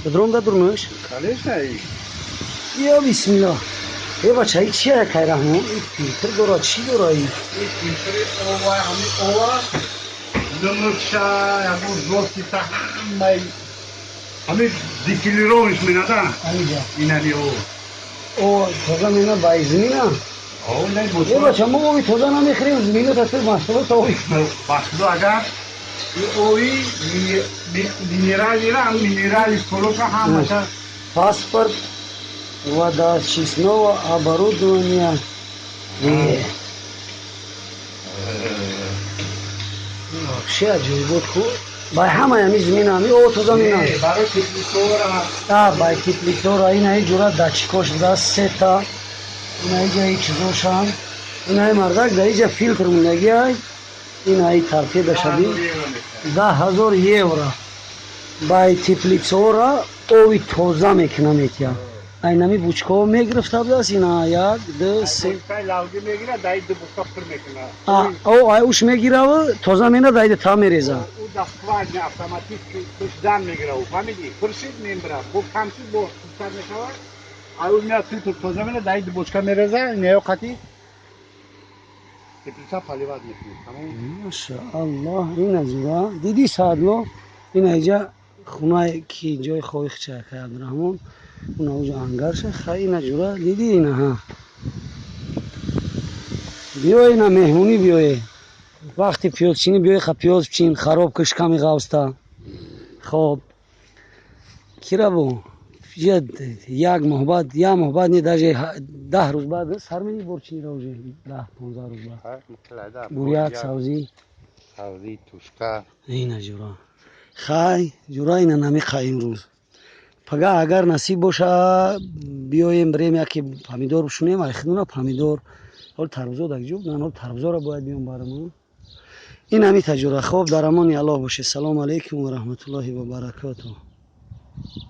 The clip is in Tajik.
Бидром да дурнуш? Конечно. Ё бисмиллоҳ. Э бача, и чия, кай Раҳмон? И филтр дора, чӣ дора и? И филтри ова, ҳами ова, намакша, ягон злостита, ҳамаи ҳами дистиллирование менада. Аниҷа. Инами о. О, тоза мена ба замина? О, не. Э бача, мо оби тоза намехӯрем, замина та маҳсулот оби. Маҳсулот агар и ои минералира, минерали солока ҳамаша. Паспорт водоочистного оборудования. Э. Вообще аҷоибот ку. Бай ҳамаи ҳами замина, ҳами о тоза мена. Барои теплицора. А, бай теплицора, ина и ҷура датчикош буда, сета. Ина иҷа и чизошам. Ина и мардак да иҷа филтр мондагиай. Ина и торпеда шаби. 10 000 евро. Бай теплицора ови тоза мекуна метия. Айнами бучкаҳо мегирифта будааст, ина як, ду, се. Лавги мегира, даи ду бучка пур мекуна. О, ай уш мегираву тоза мена даида та мереза. У да скважина автоматически пушдан мегира, у фаҳмиди? Пуршид мембира, бо камшид, бо хубтар мешавад. Ай у меяд, филтр тоза мена, даи ду бочка мереза, неё қати теплица поливать мекунӣ, тамом. Машааллоҳ, ина ҷура диди саадло, ина иҷа хунае ки ҷои хоихча кай Абдураҳмон, уна уҷа ангарша. Хай, ина ҷура диди, ина ҳа, биё, ина меҳмонӣ биёе, вақти пиёзчинӣ биёй, ха, пиёз чин, хароб киш ками ғавста. Хоб, кирабу як моҳ баъд, як моҳ баъд не, даже 10 рӯз баъд сар мени борчинира, уже 10-15 рӯз баъд буряк, савзӣ. Савзӣ, тушка. Ина ҷура, хай ҷура, ина намиқа. Имрӯз пага агар насиб боша, биёем, бирем, яке помидор бишунем, айхидуна помидор. Ҳол тарбузо даг ҷо будан, ҳол тарбузоро бояд биём барам. Ин ҳами таҷура. Хоб, дар амони Аллоҳ бошед. Салому алайкум ва раҳматуллоҳи ва баракотуҳ.